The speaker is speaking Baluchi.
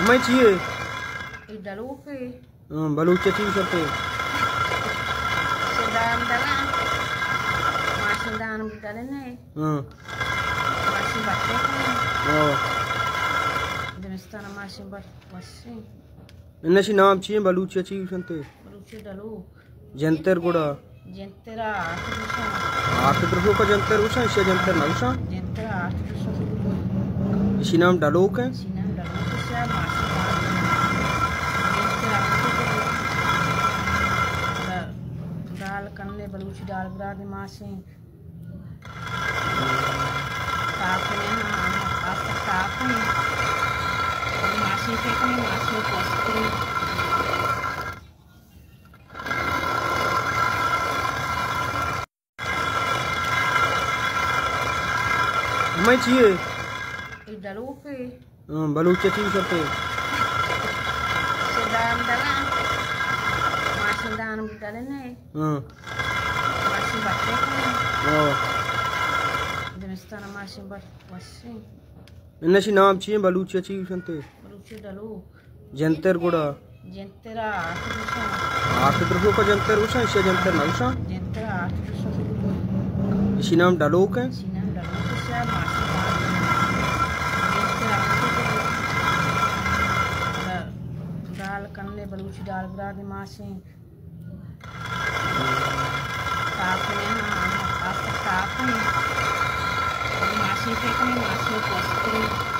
ہمے چی اے؟ اے ڈلوک اے۔ ہاں، بلوچی ءَ چی گوشنت اے؟ چہ دان دگاں۔ ماشیں دان ڈلیں نے۔ ہاں۔ ماشیں بٹے کنیں۔ ہاں۔ زمستان ماشیں بٹ وشیں۔ اناں اشی نام چی ایں؟ بلوچی ءَ چی گوشنت اے؟ بلوچی ڈلوک۔ جنتر گڑا؟ جنتر ءَ آرت گوشاں۔ آرت درشوک ءَ جنتر گوشاں، اشی ءَ جنتر نہ گوشاں؟ جنتر ءَ آرت درشوک۔ اشی نام ڈلوک ایں؟ اشی نام ڈلوک ایں، اشی ءَ ماشیں دان۔ جنتر آرت گوشاں۔ ڈال کنیں، بلوچی ڈال برادیں ماشیں۔ تاپ کنیں، ہاں، آس تاپ کنیں۔ ماشیں کہ کنیں، ماشیں پوست کنیں۔ ہمے چی اے؟ اے ڈلوک اے۔ ہاں، بلوچی ءَ چی گوشنت اے؟ چہ دان دگاں۔ ماشیں دان ڈلیں نے۔ ہاں۔ ماشیں بٹے کنیں۔ ہاں۔ زمستان ماشیں بٹ وشیں۔ اناں اشی نام چی ایں؟ بلوچی ءَ چی گوشنت اے؟ بلوچی ڈلوک۔ جنتر گڑا؟ جنتر ءَ آرت گوشاں۔ آرت درشوک ءَ جنتر گوشاں، اشی ءَ جنتر نہ گوشاں؟ جنتر ءَ آرت درشوک۔ اشی نام ڈلوک ایں؟ اشی نام ڈلوک ایں، اشی ءَ ماشیں دان۔ جنتر آرت گوشاں۔ ڈال کنیں، بلوچی ڈال برادیں ماشیں۔ تاپ کنیں، ہاں، آس تاپ کنیں۔ ماشیں کہ کنیں، ماشیں پوست کنیں۔